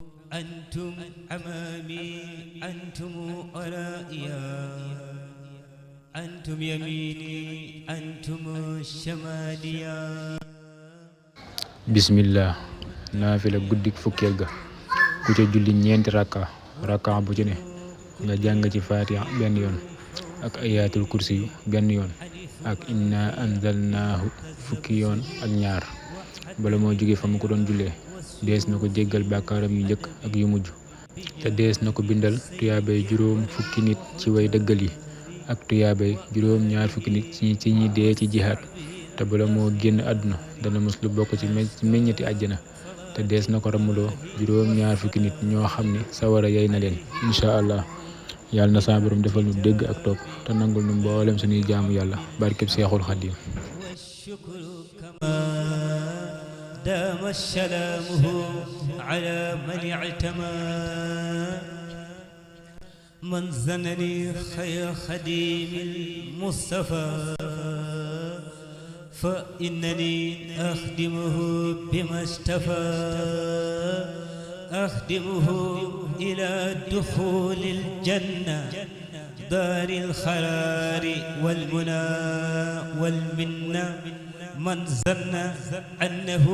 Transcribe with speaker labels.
Speaker 1: أنتم أمامي أنتم ورائيا أنتم يميني أنتم شماليا.
Speaker 2: bismillah naafila guddik fukkeel ga ku ca julli ñeenti rakka bu ci ne nga jàng ci fatiha benn yoon ak ayatul kursi yu benn yoon ak inna anzalnaahu fukki yoon ak ñaar bala moo jóge fa mu ko doon jullee. dees na ko jéggal bàkkaaram yu njëkk ak yu mujj te dees na ko bindal tuyaabay juróom fukki nit ci way dëggal yi ak tuyaabay juróom ñaar fukki nit ci ñi dee ci jihaad te bala moo génn àdduna dana mos lu bokk ci meññeti àjjana te dees na ko ramuloo juróom ñaar fukki nit ñoo xam ne sawara yey na leen incha allah. yàlla na saa borom defal nu dégg ak topp te nangul nu mboolem suñuy jaamu yàlla barkeb Seexul Xadiim.
Speaker 1: والشكر كما دام سلامه على من اعتمى من زنني خير خديم المصطفى فإنني أخدمه بما اشتفى أخدمه إلى دخول الجنة دار الخرار والمنى والمنة من ظن أنه